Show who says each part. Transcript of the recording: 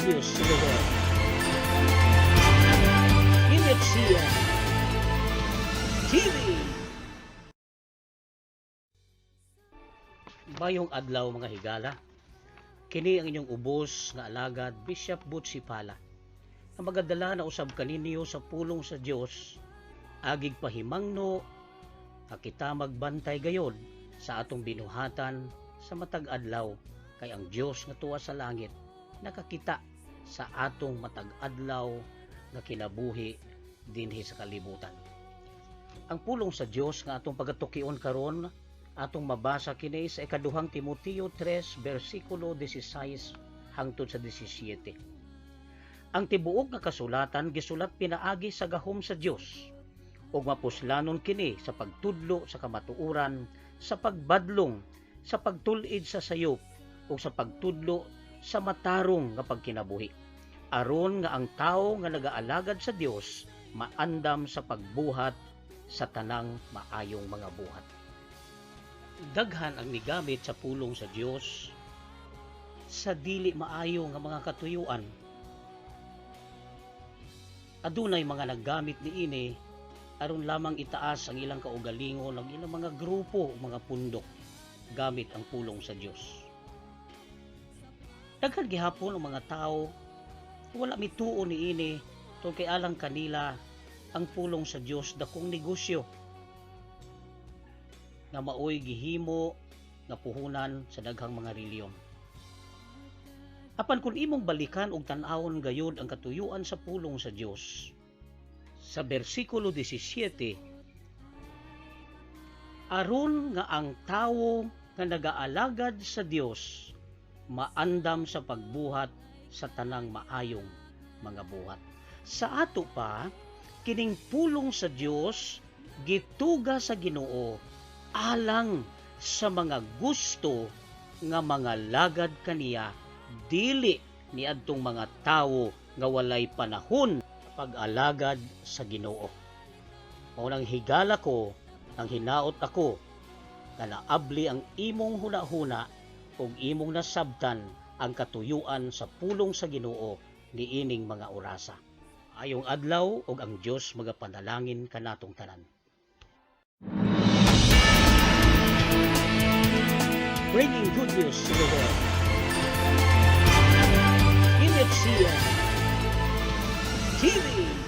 Speaker 1: good news to the world. MFCM TV. Mayong adlaw, mga higala. Kini ang inyong ubos nga alagad, Bishop Butsi Pala, nga magadala na usab kaninyo sa pulong sa Dios agig pahimangno nga kita magbantay gayod sa atong binuhatan sa matag adlaw, kay ang Dios nga tuwa sa langit nakakita sa atong matag adlaw nga kinabuhi dinhi sa kalibutan. Ang pulong sa Dios nga atong pagatukion karon, atong mabasa kini sa Ikaduhang Timoteo 3 bersikulo 16 hangtod sa 17. Ang tibuok nga kasulatan gisulat pinaagi sa gahom sa Dios ug mapuslanon kini sa pagtudlo sa kamatuoran, sa pagbadlong, sa pagtul-id sa sayop ug sa pagtudlo sa matarong nga pagkinabuhi, aron nga ang tawo nga nagaalagad sa Dios maandam sa pagbuhat sa tanang maayong mga buhat. Daghan ang nigamit sa pulong sa Dios sa dili maayo nga mga katuyuan. Adunay mga naggamit niini aron lamang itaas ang ilang kaugalingon, ang ilang mga grupo o mga pundok gamit ang pulong sa Dios. Daghan gihapon ang mga tao wala mituo niini tungod kay alang kanila ang pulong sa Dios dakong negosyo nga maoy gihimo nga puhunan sa daghang mga relihiyon. Apan kung imong balikan og tan-awon gayud ang katuyuan sa pulong sa Dios sa bersikulo 17, aron nga ang tawo nga nagaalagad sa Dios maandam sa pagbuhat sa tanang maayong mga buhat. Sa ato pa, kining pulong sa Dios gituga sa Ginoo alang sa mga gusto nga mga lagad kaniya, dili niadtong mga tawo nga walay panahon pag-alagad sa Ginoo. Mao nang higala ko, ang hinaot ako nga naabli ang imong hunahuna ug imong nasabtan ang katuyuan sa pulong sa Ginoo niining mga orasa. Ayong adlaw ug ang Dios magapanalangin kanatong tanan. Bringing good news to the world. MFCM TV.